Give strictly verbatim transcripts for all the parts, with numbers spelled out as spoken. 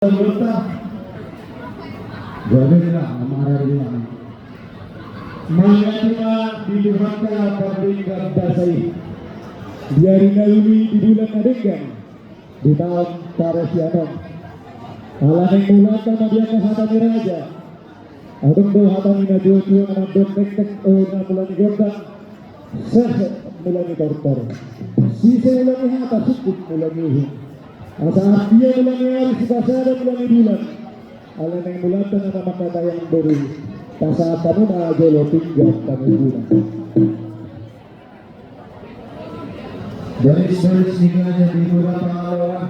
Gabe da, amang raribuna. Mauliate ma di Tuhanta pardenggan basa i. Di ari na uli, di bulan na denggan, di taon parasian on. Ala naeng mauliate ma di angka hata ni raja. Adong do hata ni natuatua na mandok, neknek, o, na mula ni gondang, sehe mula ni tortor, sise mula ni hata, sungkun mula ni uhum. Asa artia mula ni ari, sipasada mula ni bulan. Ala naeng mauliate ma, amang, mangkatai, amangboru. Pasahat hamu ma jolo pinggan panungkunan. Baris-baris ni raja di beberapa aloan.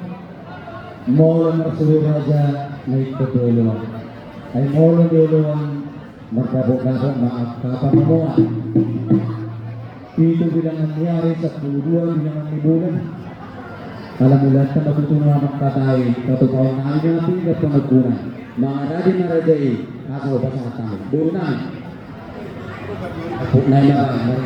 Molo marsuhi raja na ingkon di oloan. Ai molo di oloan mardapotdapot ma angka pangomoan. Pitu bilangan ni ari, sampulu dua bilangan ni bulan. Ala mauliate ma tutu, amang, mangkatai, patupaon nami ma pinggan panungkunan. Mangarade ma raja i, asa hupasahat hami. Boru nami. Apuk nai ma bang.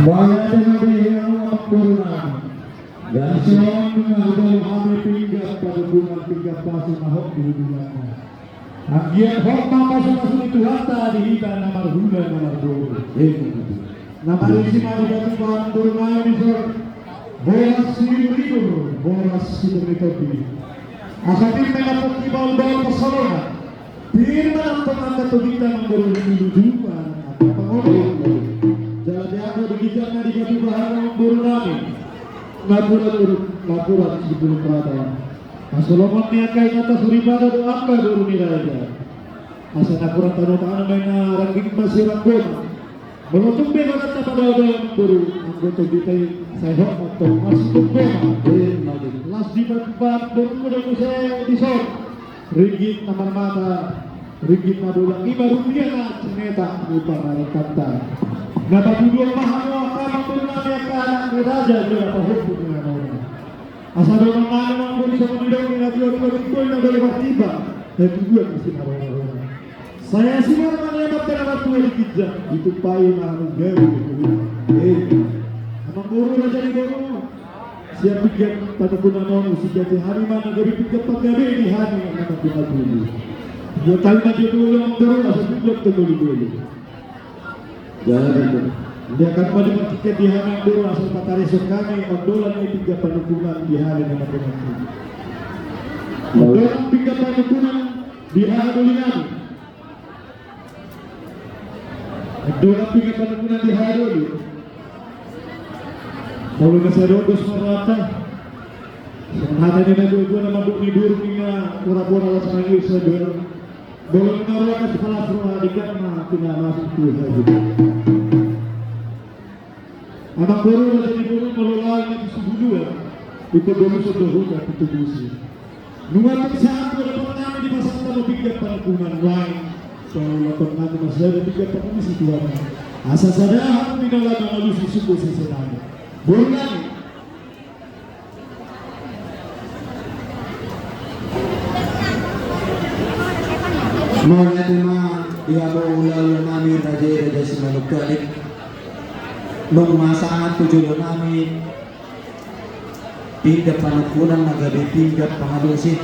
Mauliate ma di hamu, amangboru nami. Gabe songon na hudok hami, pinggan panungkunan, pinggan pasu na hot di hubunganna. Anggiat hot ma pasupasu ni Tuhanta di hita na marhula na marboru. Na marisi ma di batu pahan boru nami dison boras siriburibur, boras sitonditondia. Asa pir ma na pongki bahulbahul pansalongan. Pir ma na tong angka tondinta, amangboru, di luju ma angka pangomoan. Jala di angka di ginjang na di batu pahan, amangboru nami, napuran, napuran sipulung rata. Asa lomo ni angka inanta soripada do angka boru ni raja. Asa napuran tanotano ma i, na rangging ma sian gona. Molo tung be hata na padaodao, amangboru, anggo tondinta i sai hot ma tong, masih tung be ma. Las di batu pahan boru nami dison. Ringgit na marmata, ringgit na bolak, ima rupia na cineta, rupa na rantanta. Na paduahon ma hamu angka, amangboru nami, angka anak ni raja, jala pahompu ni anak. Asa dohonon nami ma, amangboru, songon nidok ni natuatua, tingkos na dole martimbang, na tubuan di sinarorona. Sai asi ma roha ni amanta na martua di ginjang, ditumpai ma hamu gabe. Eh, amangboru, raja ni boru, sian pinggan panungkunan on husingkoti hami ma na gabe pinggan panggabean di hami na martungkol. Buat hami ma dia dulu, amangboru, asa pinggan tongtong dulu. Jadi, dia akan maju bertiket di hami, amangboru, asa patarison hami ondolan ni pinggan panungkunan di hami na martungkol. Ondolan pinggan panungkunan di haha doli nami. Ondolan pinggan panungkunan di haha doli. Molo na sai dongos marrata, songon hata ni natuatua na mandok, ni burung ninna, pora-pora las mangius sadar. Molo na roa na sipalas roha, denggan ma tina masuk tu haju. Amangboru, raja ni boru, molo laho na tu Sibulua, ingkon dongos do huta Pitubusi. Nunga tung sahat tu adopan nami, dipasahat hamu pinggan panungkunan, lae. Songon adopan nami, masih ada pinggan panungkunan situan. Asa sada hamu di dalam mangalusi suku sise nami. Boru nami. Mauliate ma di hamu hulahula nami, raja i, Raja Simanungkalit. Nunga sahat tu jolo nami pinggan panungkunan na gabe pinggan pangalusi,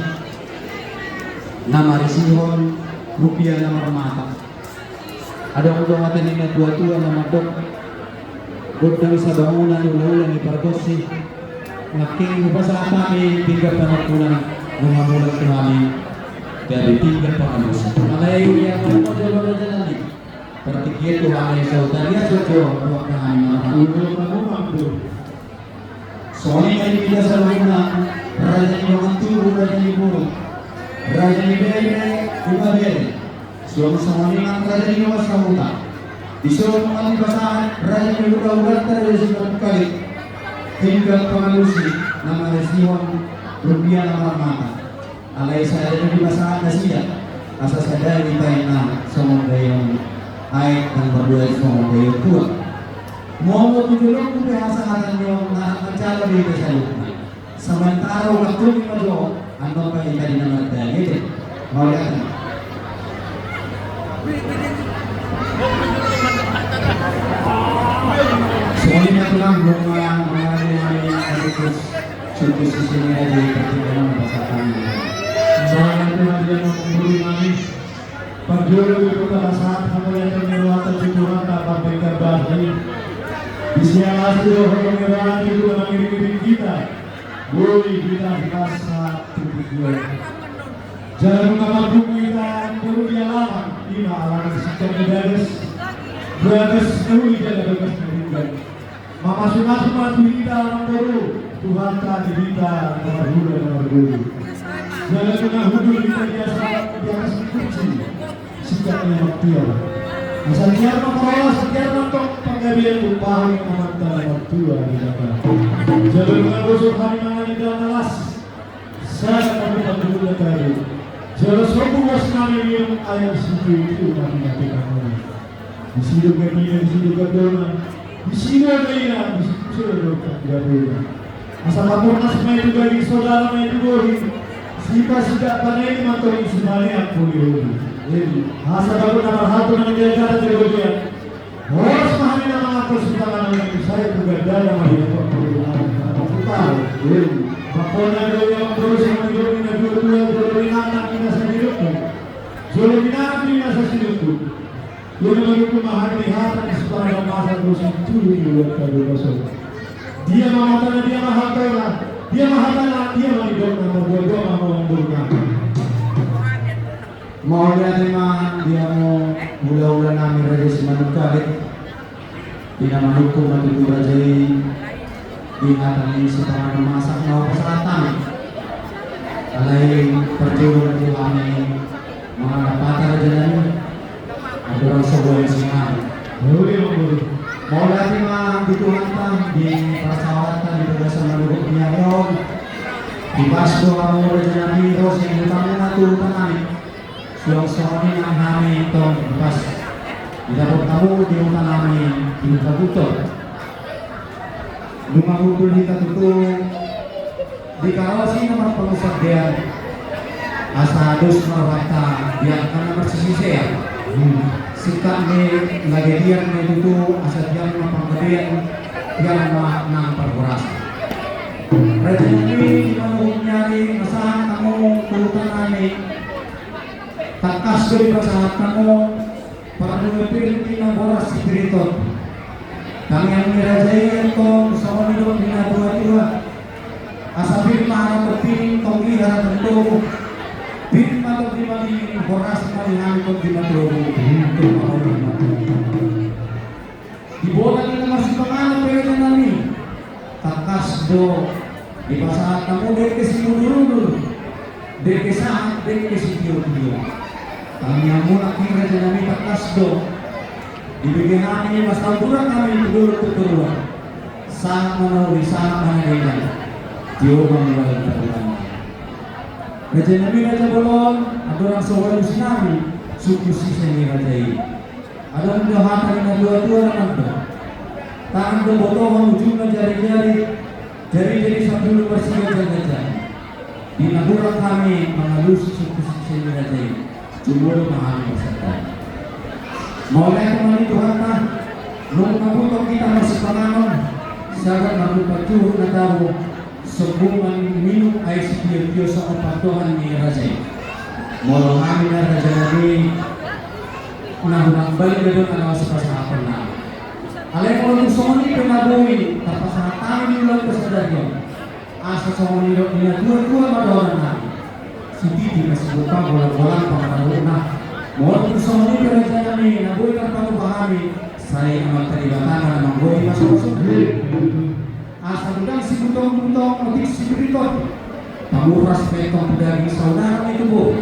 na marisihon rupia na marmata. Adong do hata ni natuatua na mandok, gondang sabangunan, ulaula ni pargonsi. Nangkin hupasahat hami pinggan panungkunan, nunga mulak tu hami gabe pinggan pangalusi. Alai ia, molo jolo raja nami, partingkian tu hami sahuta, ia sojo ruang hami. Songon i ma di hita saluhutna, raja ni dongan tubu, raja ni boru, raja ni bere, ima bere. Songon i ma raja ni dongan sahuta. Dison ma dipasahat raja ni hulahulanta, Raja Simanungkalit, pinggan pangalusi na marisihon rupia na marmata. Alai sada do dipasahat nasida, asa sada do i tainna songon daion aek, nang mardua i songon daion tuak. Molo tu jolongku pe hasahatan ni on, na manjalo do i pe saluhutna. Samantara ulang toni ma jo, annon pe hita di na mardaging. Mauliate. Nunga mangaliali adukus suku sisini aja pertimbangan pasakan. Sangat menghargai memberi manis. Parjolo di kota pasahat hamulian dan nirwata tuturata pabengkar basi. Di siang asli roh nirwata itu mengiring-iring kita. Boi kita di masa tujuh. Jala nunga marpungu hita mangolu di alaman, ima alaman singkat ni bagas. Bagas na uli jala bagas na denggan. Mamasumasu ma tu hita mangolu, Tuhanta di hita na marhula na marguru. Jala nunga hundul hita di atas, di atas ni kursi singkat ni martiar. Asa tiar ma parolas, tiar ma tong panggabean, tumpahon ni Amanta na martua Debata. Jala nunga bosur hami mangan indahan na las. Sada panggupan dulu na tadi. Jala sombu was nami minum air situ itu nami nanti kamu. Di situ gabina, di situ gabona. Di situ gabina, di situ gabona. Asa kapurnas ma itu gabina saudara ma itu gori. Sipa sida panai mantong isi mane aku di holi. Jadi, asa kapurnas marhatu nami dia kata tidak dia. Horas ma hami na mangapal sipanganon i, sai tu gandana ma di angka pangulu anak na paputar. Pakona do ia mangkoro si mangidoni na dua dua jolo minangan di nasa dilukku. Jolo minangan di nasa silukku. Ia na mangidoni ma hami di hata di sipanganon masa terus tulu di luar kadu kosong. Dia ma matana, dia ma hatana, dia ma hatana, dia ma nidokna, mardua-dua ma mangambur nami. Mauliate ma di hamu hulahula nami Raja Simanungkalit. Di na manungkun ma tutu raja i di hata ni sipanganon masak na hupasahat hami. Alai parjolo ma tutu hami mangalap hata raja nami. Aturan sobo yang sinari. Mauliate ma di Tuhanta di parsaoranta di bagasan na dohot ni ari on. Di pas do hamu raja nami ro sian hutamuna tu huta nami. Suang songon i nang hami tong di pas didapot hamu di huta nami di Huta Buton. Nunga hundul hita tutu di karaosi na marpangunsandean. Asa dos ma rohanta di angka na marsisisean. Singkat ni lage dian ma i tutu asa dian ma panggabean, dian ma nang parhorasan. Raja nami di manuhuk ni ari pasahat hamu tu huta nami. Tangkas do dipasahat hamu parbue pir ni na boras sipiriton. Tangiang ni raja i antong songon nidok ni na tua-tua. Asa pir ma harapan pir tong i harapan togu. Pir ma tong di mali horas ma di hami tong di matogu. Di bola ni na marsipanganon pe raja nami. Tangkas do dipasahat hamu dengke simudur-udur, dengke sahat, dengke sitio-tio. Tangiangmuna pe raja nami tangkas do dibege hami, masa uduran hami tu dolok tu toruan. Sahat ma na uli, sahat ma na denggan. Tio ma mulai na ulang. Raja nami raja bolon, andorang so ualusi nami suku sise ni raja i. Adong do hata ni na tua-tua na mandok. Tangan do botohon ujungna jari-jari, jari-jari sampulu marsiganjang-ganjang. Di na hurang hami mangalusi suku sise ni raja i. Jumolo ma hami marsandai. Mauliate ma di Tuhanta. Nunga butong hita marsipanganon. Sagat marlupa juhut na tabo. Sombungan minum air sitio-tio songon pandohan ni raja i. Molo hami na raja nami na hurang balik do na laos pasahaton nami. Alai molo tung songon i pe na boi tarpasahat hami di ulaon pasadarion. Asa songon nidok ni na tua-tua ma dohonon nami. Sititi ma sibompang, bolang-bolang pangarahutna. Molo tung songon i pe raja nami na boi tarpatupa hami, sai Amanta Debata ma na manggori pasu-pasu. Asa godang sibutong-butong otik sipiriton. Pamurras ma i tong tu daging saudara ma i tubu.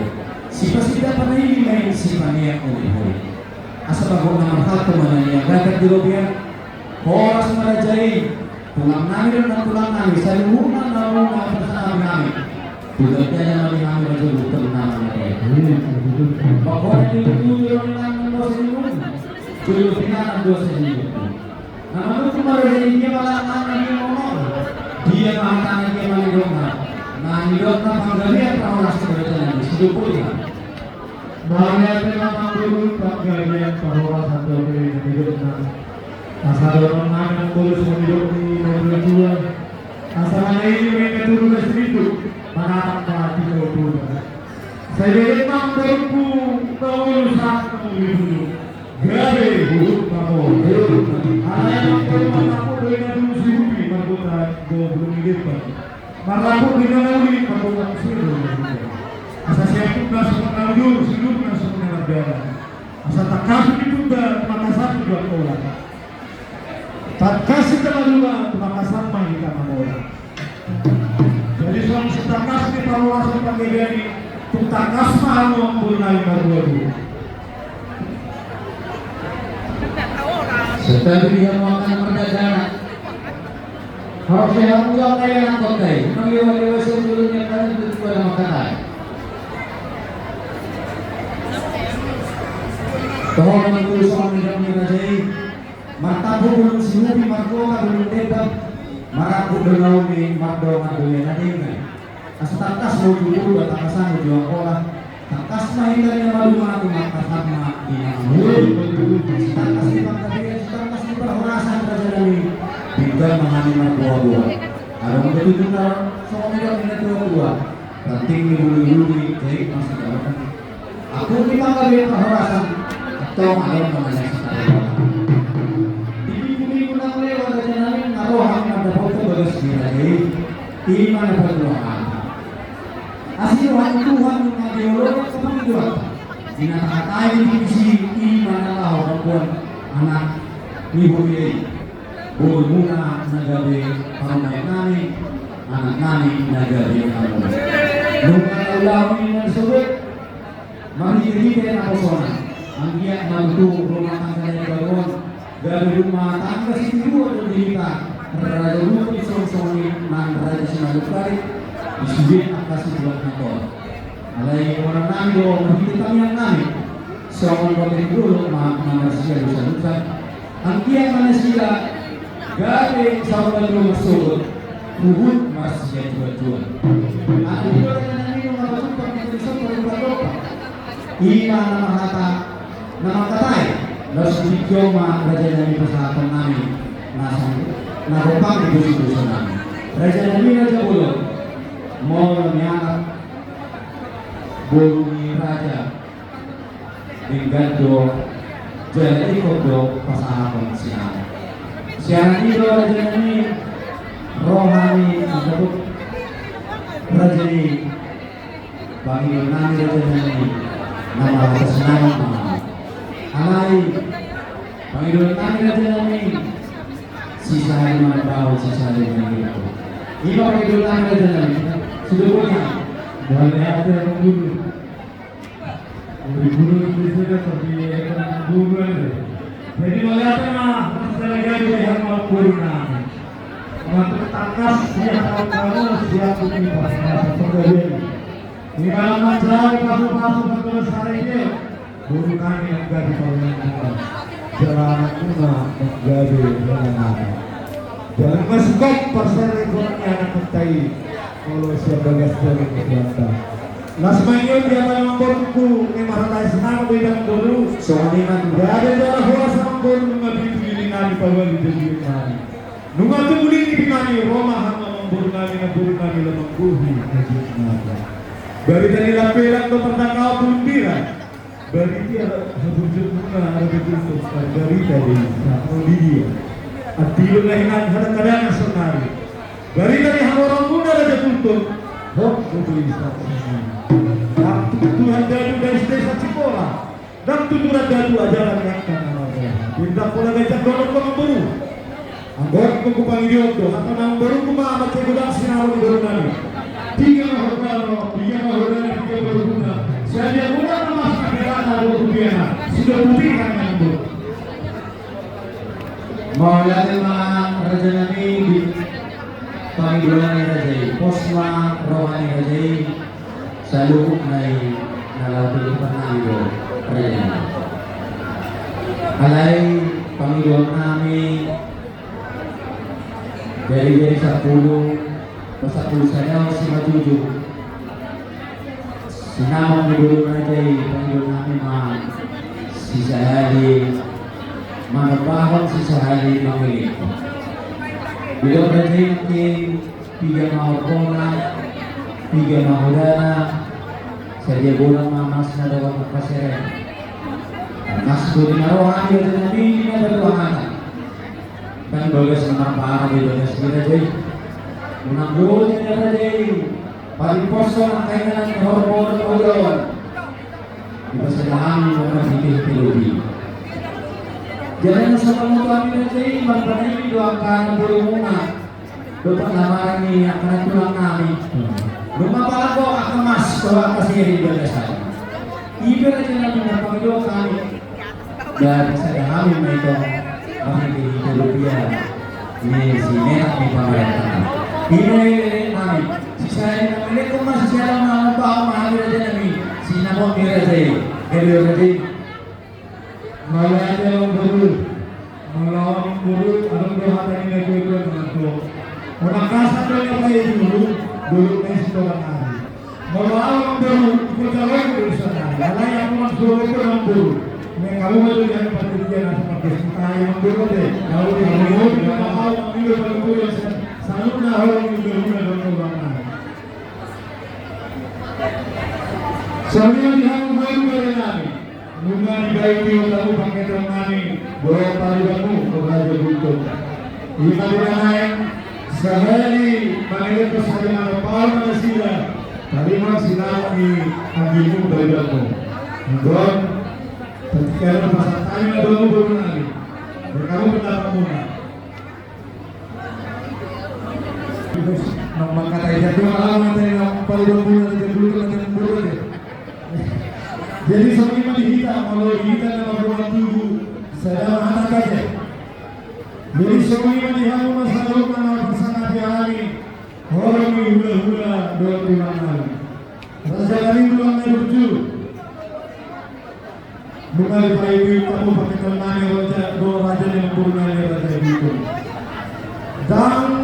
Sipasindak panaimbing ma i sipaneang oliholi. Asa bagot na marhalto ma na niagatan di robean. Horas ma raja i. Tulang nami do na tulang nami saluhutna na nunga parsahami hami. Tulang jana ma di hami raja bukan nama na dia. Pokokna di tutu di robean na dosa di rumah. Jolo pinangan dosa di rumah. Na manungkun ma raja i dia ma langkatna dia ma unokna. Dia ma hatana dia ma nidokna. Na nidokna panggabean parhorasan raja nami sidopulna. Mauliate ma mangolu panggabean parhorasan dope na nidokna. Asa dohonon nami, amang boru, songon nidok ni natuatua. Asa manaili ma inna turu na sinitu, manatap ma hita utuba. Sai bebek ma borungku na ualu sahat na ualu tolu. Gabe huhut ma ho. Alai amang boru, marrangkup do inna turu si Hubi margota do bulung ni Demban. Marrangkup do inna na uli margota muse do. Asa siaputna songon na udur, siudurna songon na mardalan. Asa tangkas ni punta, tumangkasan ni Tuhan Mola. Tangkas hita maduma, tumangkasan ma hita mamora. Jadi songon sitangkas ni parhorasan panggabean i, tung tangkas ma hamu amang boru nami marboru. Setabi di hamu angka na mardangka. Harus di hamu angka na angkot i. Manglewa-lewa sian jolo ni angka na tutu pada mangkatai. Toho ma tutu songon nidok ni raja i. Martampuk bulung si Hubi margota bulung Demban, marrangkup do na uli, mardongan do ia na denggan. Asa tangkas ma uju Purba, tangkasan uju Angkola. Tangkas ma hita na maduma, tumangkasan ma di na mamora. Sitangkas ni panggabean, sitangkas ni parhorasan raja nami, denggan ma hami marboaboa. Adong do tutu na songon nidok ni natuatua. Ranting ni bulu-bulu i, jait ma sitadokan. Angkup ni panggabean parhorasan, antong adong ma na lain sitadokan. Di minggu-minggu naung lewat raja nami, na ro hami mandapothon bagas ni raja i, i ma na paduahon hami. Asi roha ni Tuhan nunga dioloi pangidoanta. Di na tahatai di tingki i, i ma na laho mamboan anak ni huria i. Borumuna na gabe parumaen nami, anak nami na gabe hamu. Nunga na ulaon i na sogot, marhite-hite naposoan. Anggiat ma tutu rumah tangga na imbaru on, gabe rumah tangga sitiruon do di hita, raja Gultom songon i nang raja Sinaluk Barit, di sude angka situan na tor. Alai holan nami do marhite tangiang nami, songon roti ni dolok ma na marsialusalusan. Anggiat ma nasida gabe saur matua marsogot, huhut marsiatuatuan. Alai di dolok na nami do na patumpak di tulisan patumpak dompak. I ma na marhata na mangkatai, laos di tingki on ma raja nami pasahaton nami na sanggup na gompang di bosoboso nami. Raja nami raja bolon, molo nialap boru ni raja, denggan do jala ingkon do pasahaton sinamot. Sian i do raja nami, roha ni angka raja i. Pangidoan nami raja nami, na marhata sinamot ma. Alai pangidoan nami raja nami, sisahali manambahon, sisahali mangirim. I ma pangidoan nami raja nami. Sudah punya. Mauliate ma guru. Guru itu sudah seperti guru aja. Jadi mauliate ma, masalah jadi dia mau guru nami. Waktu tangkas dia tahu kamu siap ini pas masa penggawean. Di dalam mancari pasu-pasu betul sehari ini. Boru nami na gabe parumaen muna, jala anakmuna na gabe hela nami. Jala masukop parsera i hona ni anakmuna i, molo sian bagas jabu ni Tuhanta. Las ma i on di hata ni amang borungku, na marhata sinamot do i amang boru. Songon i ma tutu. Gabe jala horas amang boru, nunga pitu lili nami pauli jabu nami. Nunga tubu lili nami, ro ma hamu amang boru nami, na boru nami lamanggohi na jut nami. Barita ni lambelan do pardangkaon tu umbira. Barita haburjuon muna raja Gultom, barita do i sahat di dia. Andilon na hinan hadang-hadangan saonari. Barita ni hamoraon muna raja Gultom, hot do i sahat saonari. Waktu Tuhan dadu dari desa Cikola. Ndang tuturan datu ajaran ni angka na marga. Pindah pola gajah dohot amang boru. Anggo on hupangidoan do, hata ni amang borungku ma mansai godang sinamot ni boru nami. Piga ma horja, piga ma horja, piga ma horja. Sadia muna ma mas na pirata do tu piana. Sudah putih kan amang boru. Mauliate ma raja nami di pangidoan ni raja i. Pos ma roha ni raja i. Saluhutna i na laho tu Tuhan nami do, raja nami. Alai pangidoan nami, jadi-jadi sampulu, pasampulu sada on simanjujung. Sinamot ni boru raja i, pangidoan nami ma sisahali manambahon, sisahali Mangilingkon. Didok raja i nangkin, piga ma horbo na, piga ma hoda na, sadia bolon ma amasna dohot angka sere. Tangkas do di na ro hami raja nami, di na batua hata. Kan bagas na marpara di bagas di raja i. Unang do di raja i. Paling poso angka inganan ni horbo dohot hoda on. Dipasada hami marhite-hite lobi. Jadi na songon i tu hami raja i, marpangido do angka na borumuna. Dohot na marani angka na tulang nami. Nunga pala do angka mas dohot angka sere di bagasan. I pe raja nami marpangido hami. Jadi sada hami ma i tong, hami di Ethiopia, di sini di pamarentah. Ini hami, sisa ini kami ini kok masih sialan malam tahu mah hami raja nami, sina mau di raja i, jadi raja i. Mauliate amangboru, molo amangboru, adong do hata ni na tua-tua na mandok. Unang kasar do na pae dulu, dulu na isi tolong hari. Molo au amangboru, ikut jalan ke urusan hari. Alai aku langsung ke amangboru. Nek kamu mau jadi anak panitia nasi pakai suka ya amangboru deh. Kalau di amangboru, di amangboru, amangboru, amangboru, yang sa-, selalu na orang di amangboru, amangboru, amangboru. Saudara di amangboru, amangboru, amangboru. Nunga dibaen di otakmu pangketon nami, boha paribanmu, o raja Gultom. Ima di na naeng, sahali mangelek sahali manopal manasida, tarima sinamot ni anggimu paribanmu. Anggon, ketika ada pasahat tani na domu boru nami. Berkamu pendapatmuna. Nang mangkatai jadi malam nanti nang paling dua bulan aja dulu nanti bulan aja. Jadi songon i ma di hita, molo di hita na marhua tubu, sada ma hata saja. Jadi songon i ma di hamu na saluhutna na pasangapi hami, horong ni hula-hula dohot tulang nami. Raja nami tulang nami burju. Nunga dipaihut hamu pangketon nami raja, do raja ni amangboru nami raja i. Ndang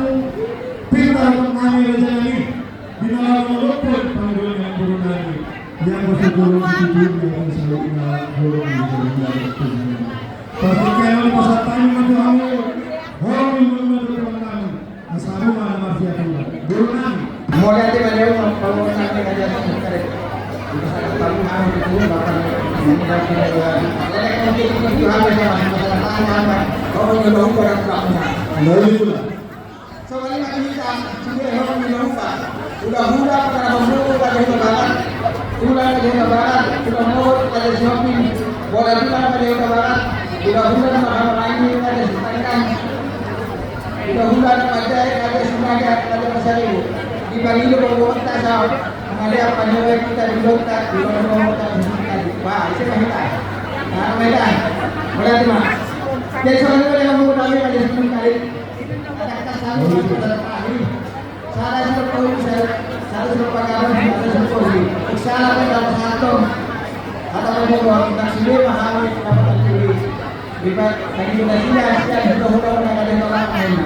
pintar otak nami raja nami. Di na laho mangolopon pangidoan ni amangboru nami. Ia anggo so jolong di tutu, ia anggo so na jolong di tutu. Pasti kena di pasahat tani ma tu hamu. Hamu ma tu tulang nami. Asa hamu ma na marsiatur. Boru nami. Mauliate ma di hamu, pangurus nami raja Sumber Karet. Di pasahat tani ma tu tutu, bapak. Mauliate ma di hamu, pangurus nami raja Sumber Karet. Mauliate ma di hamu. Songon i ma di hita, sude horong ni Hutabarat. Hula-hula Pangarabaunboru Raja Hutabarat. Tulang Raja Hutabarat, tulang Mogot Raja Sihombing, bola tulang Raja Hutabarat, hula-hula Pangarabaunboru Raja Sitanggang. Hula-hula na manjae Raja Sinaga, Raja Pasaribu. Dipangido boru-boruta sahat. Mauliate ma di hita di boruta, di boruta. Wah, ise ma hita. Nah, meda. Mauliate ma. Jadi songon i ma di hamu nami Raja Sumber Karet. Sada si Jokowi, sada, sada si Pak Gabus, sada si Jokowi. Sada pe dapat satu. Kata Pak Jokowi, kita sini mahal, dapat satu. Di Pak, tadi kita sini, sini ada dua orang yang ada di tolak lainnya.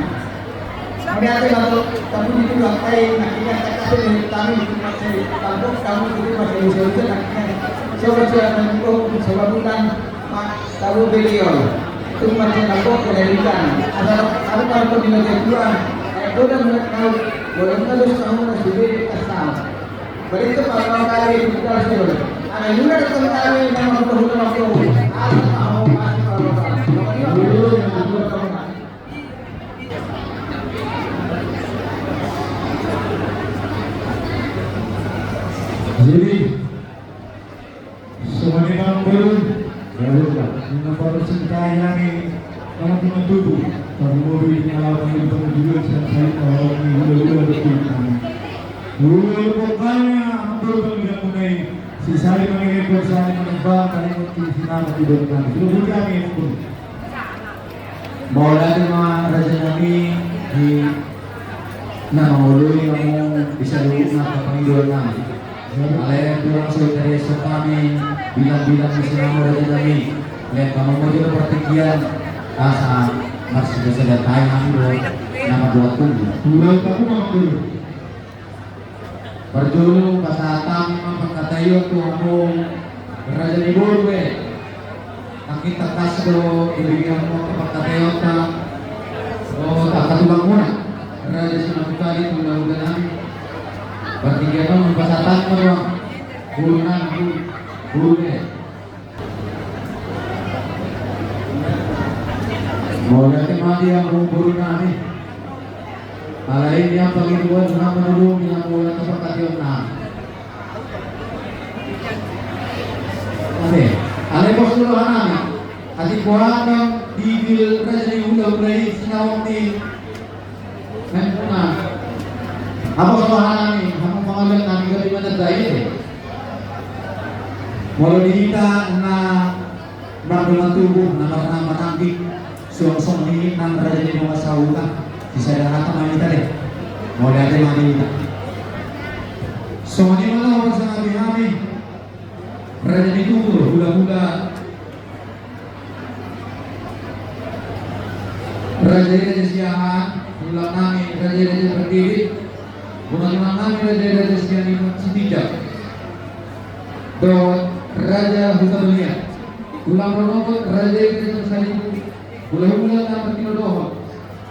Mauliate ma tu, tapi di tu lantai, akhirnya kita kasih dari kami, itu masih tampuk, kami itu masih bisa, itu akhirnya. Coba, coba, coba, coba, bulan, Pak. Tahu beliau, itu macam apa pendidikan. Asal aku baru kau bilang dia dua, eh, kau dah mulai tahu, walaupun ada setahun dah sudah dikasih tahu. Berarti itu kalau kau tahu itu kita harus tahu. Ada juga datang tahu yang nama aku tahu, nama aku tahu. Asal tahu, asal tahu. Pokoknya, jadi, songon i ma amangboru, ya lupa. Nunga parsinta nami, nama tu na tubu. Tarlumobi di na laho mangilingkon tujuan sian sahit na horong ni hula-hula dohot tulang nami. Hula-hula pokokna amangboru pangidoanmuna i. Sisali mangilingkon, sisali manembang, palingon tu sinamot ni boru nami. Sudah bujang i amangboru. Mauliate ma raja nami di na mangoloi hamu di saluhutna angka pangidoan nami. Alai tulang, so tadi so hami bilang-bilang di sinamot raja nami. Alai hamu ma jolo partingkian asa marsada-sada tahe hami dohot na mardohot tubu. Tulang, aku mau dulu. Parjolo pasahat hami ma pangkataion tu hamu raja ni boru be. Nangkin tangkas do dibege hamu angka pangkataionta. Hula-hula nami. Partingkian on pasahat ma roha. Hula nami, hula. Mauliate ma di hamu boru nami. Alai di hamu panggibuan na manulungi hamu na pangkataion nami. Oke, alai pos dulu hanami. Atik boha nang di bil raja ni hula-hula i sinawang ni. Memang na. Apa kalau hanami, hamu pangalian nami gabe manat dai. Molo di hita na mardongan tubu, na marnama nangkin, suang songon i nang raja ni dongan sahuta, di sada hata ma hita de. Molo ate ma di hita. Songon i ma na pasangapi hami, raja ni tubu, hula-hula. Raja i Raja Siahaan, tulang nami Raja i Raja Pardiri, tulang nami Raja i Raja Siahaan Sitijak. Dohot Raja Hutabalian. Tulang rorobot Raja i Raja Salibu. Hula-hula na martinodohon.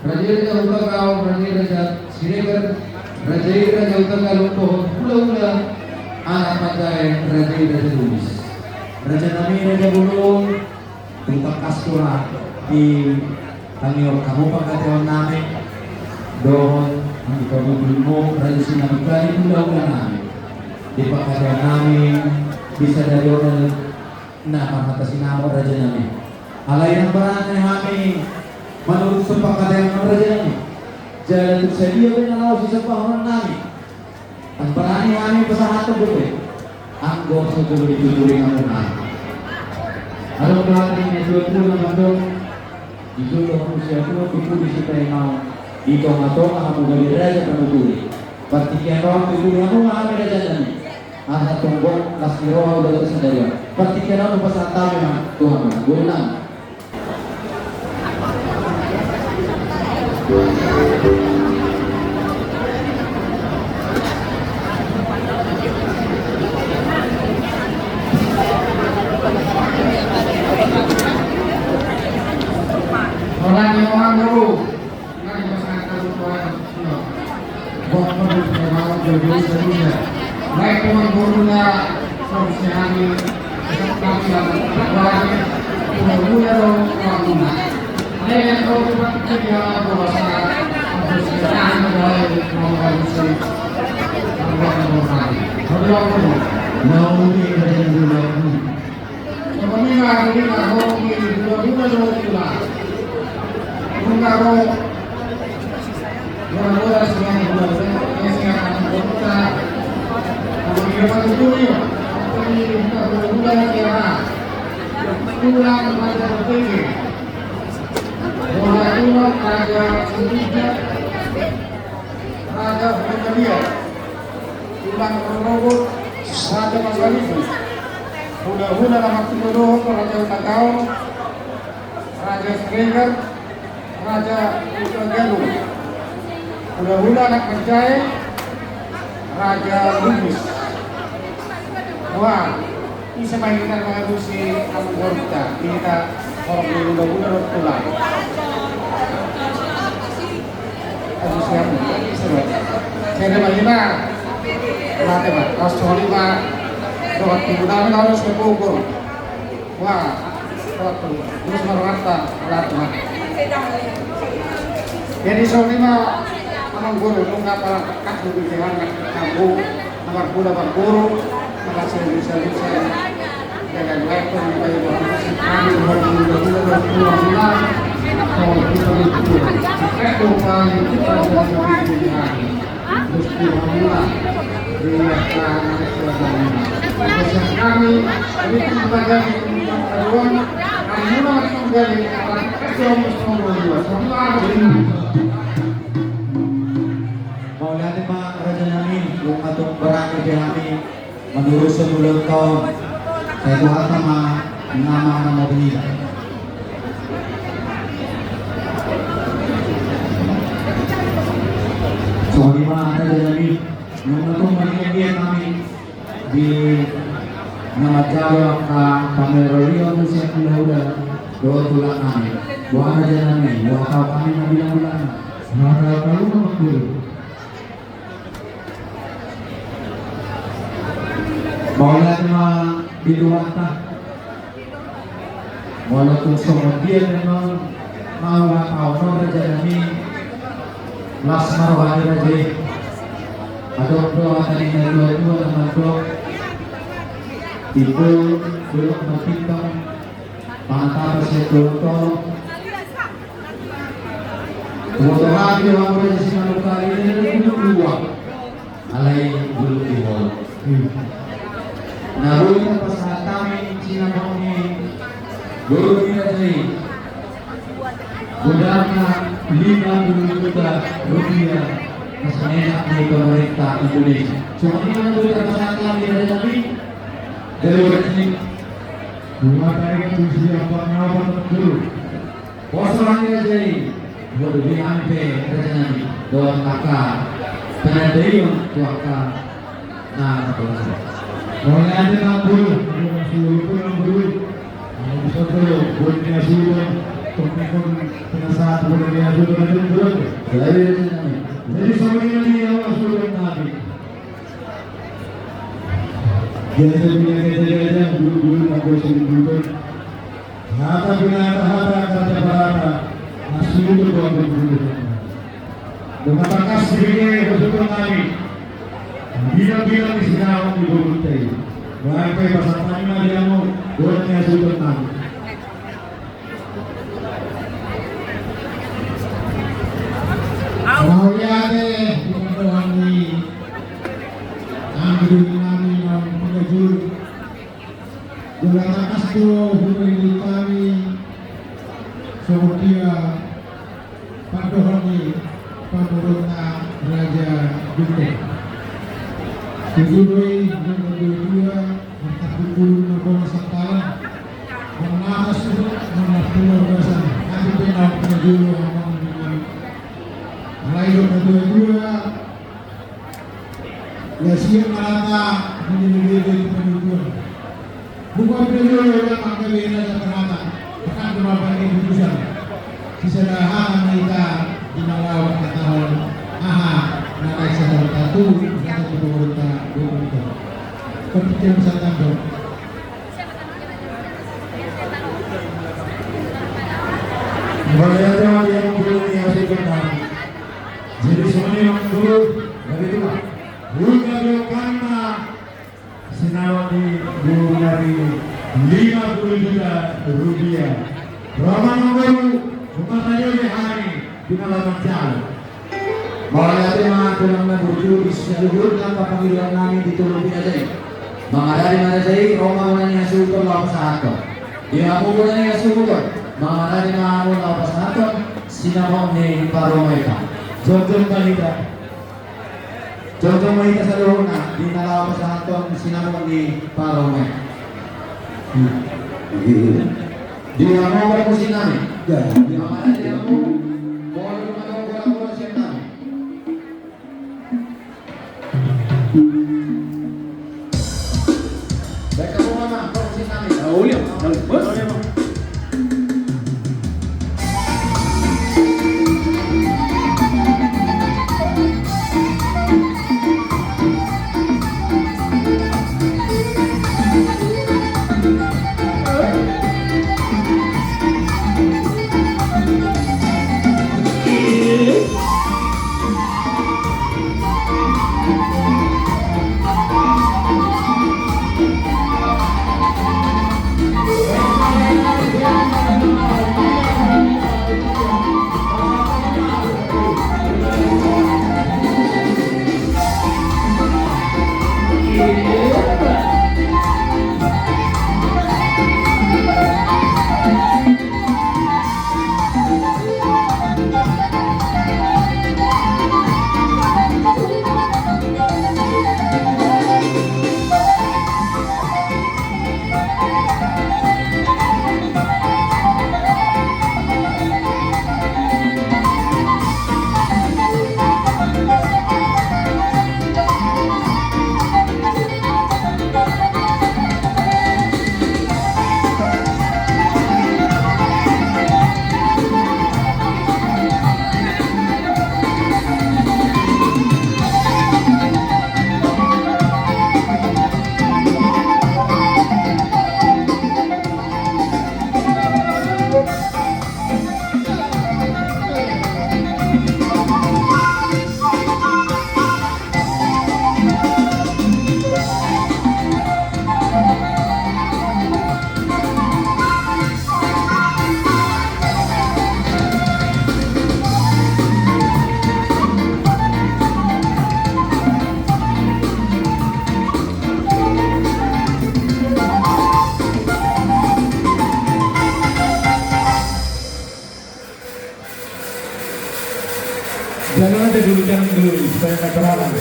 Raja i Raja Hutagaol, Raja i Raja Siregar, Raja i Raja Hutagalung dohot hula-hula anak panjae Raja i Raja Lubis. Raja nami Raja Bulung, tung tangkas do ra di tangiang hamu pangkataion nami dohot anggi pabubulmu Raja Sinabung, hula-hula nami. Di pangkataion nami bisa dari orang na marhata sinamot raja nami. Alai ndang barani hami manurut so pangkataion raja nami. Jala tung sadia pe na laho sisampahonon nami. Ndang barani hami pasahathon dope. Anggo so jolo dituturi hamu nami. Adong do hata ni na tua-tua na mandok. Di jolo hamu siatua, tutu di sipaimaon. Di tonga-tonga hamu gabe raja panuturi. Partingkian on tuturi hamu ma hami raja nami. Asa tongtong las ni roha uda tu sadari on. Partingkian on hupasahat hami ma tu hamu. Boru nami. Holan ni roha boru. Songon i ma, songon i ma, ho, hula-hula do tulang. Nunga ro, hula-hula sian hula-hula, sian hula-hula. Songon i ma tutu i, songon i ma hula-hula sian tulang Raja Botege. Boha tulang Raja Sitijak. Raja Hutabalia, tulang rorobot Raja Salibu, hula-hula na martinodohon Raja Hutagaol, Raja Siregar, Raja Hutagalung, hula-hula anak panjae Raja Lubis. Wah. Ise ma hita mangalusi amang borunta, hita horong ni hula-hula dohot tulang. Alusi hamu, ise ma? Sada ma hita. Mate ma, laos songon i ma. Dohot tulang nami laos ke Bogor. Wah, dohot tulang. Terus marwata, laos ma. Jadi songon i ma, amang boru, nunga pala kasu di jalan, kasu. Marhula marboru, marhula marboru. Mauliate ma raja nami, nunga tung barani be hami. Manurut so molo tong, sai tu hata ma nama nama benida. Songon i ma hata jadani, nunga tong mangiak-iak hami di na manjalo angka pamerorion sian hula-hula dohot tulang nami. Boha na jadani, boha tau hami na bilang-bilang. Maka kalu na mangkuli. Molo tung songon dia memang mau apa ono raja nami, las ma roha ni raja i. Adong do hata ni na dua-dua na mandok: Timbul, bulung, mantintong, panatapan sian tolong-tolong. Boto hati hamu raja Simanungkalit, dua alai bulung di holong. Na boi tapasahat hami sinamot ni boru ni raja i, godangna lima puluh juta rupiah, na sinenak ni pemerintah Indonesia. Songon i ma na boi tapasahat hami raja nami. Dari raja i. Dua tarik tujuh apa nama dulu. Poso hami raja i. Boru di hami pe raja nami, dohot angka penandaion tu angka na markuasa. Mauliate ma guru, guru, guru, guru. Bisa tu guru ni asuhon, tong ni kon penasahat guru ni asuhon, guru, guru. Jadi raja nami. Jadi songon i ma di au asuhon nami. Biasa punya kita aja, guru, guru, guru, guru. Hata pinahata hata, hata parata, na suruh tu Tuhan berguru. Dengan bakas dibege bersyukur kami. Bilang-bilang di sini awak di Bogor tadi. Baik, baik, pasal tadi mah dia mau, buatnya sudah tahu. Mauliate, di pandohan ni, nang gedung nami, nang pengajul. Jala tangkas do hupaingot hami songon dia pandohan ni pamoruonta Raja Gultom. Tutu do i, nang na dua-dua, martahuk bulung, marbona sampalan, mangaha suhut, mangaha pulor gasan, atik pe na pajolo amang dengan. Alai do na dua-dua, na siap marata, menjadi panituan. Bukan beliau yang akan beda dan terhata. Akan cuma pakai putusan. Sisa dah hata na hita di na laho kata hal. Aha, na naik sadar tatu, kata pemerintah, pemerintah. Kepikiran saya tambah. Mauliate ma di hamu guru ni asuhon nami. Jadi songon i ma guru, jadi tu lah. Buka biokanna sinamot ni boru nami lima puluh juta rupiah. Ro ma hamu guru, bukan sajo di hami, di na laho manjalo. Mauliate ma tulang na burju, di saluhutna angka pangidoan nami di tolu pinaja i. Mangarade ma raja i, ro ma bona ni asuhon laho pasahathon. Di hamu bona ni asuhon, mangarade ma hamu laho pasahathon sinamot ni parumaenta. Jongjong ma hita. Jongjong ma hita saluhutna, di na laho pasahathon sinamot ni parumaen. Di hamu parmusik nami. Ya. Di hamu, di hamu. Molo dung adong bola-bola sian nami. Baik, hamu ma, parmusik nami. Ah, ulian. Baik, bos. Jalan aja dulu, jalan dulu, supaya nggak terhalang.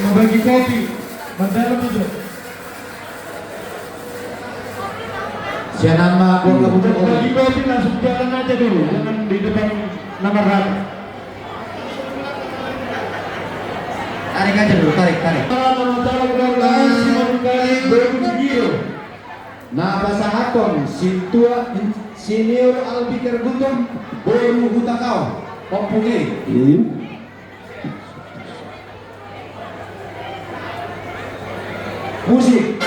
Mau bagi kopi, Bang, jalan aja. Siapa nama gua nggak butuh kopi. Bagi kopi langsung jalan aja dulu, jangan di depan nama rakyat. Tarik aja dulu, tarik, tarik. Nama calon gubernur Simon Kali, Boru Sugiro. Na pasahathon sintua Insinyur Albi Kergutong, boru Hutakau, Ompung i. Hmm. Musik,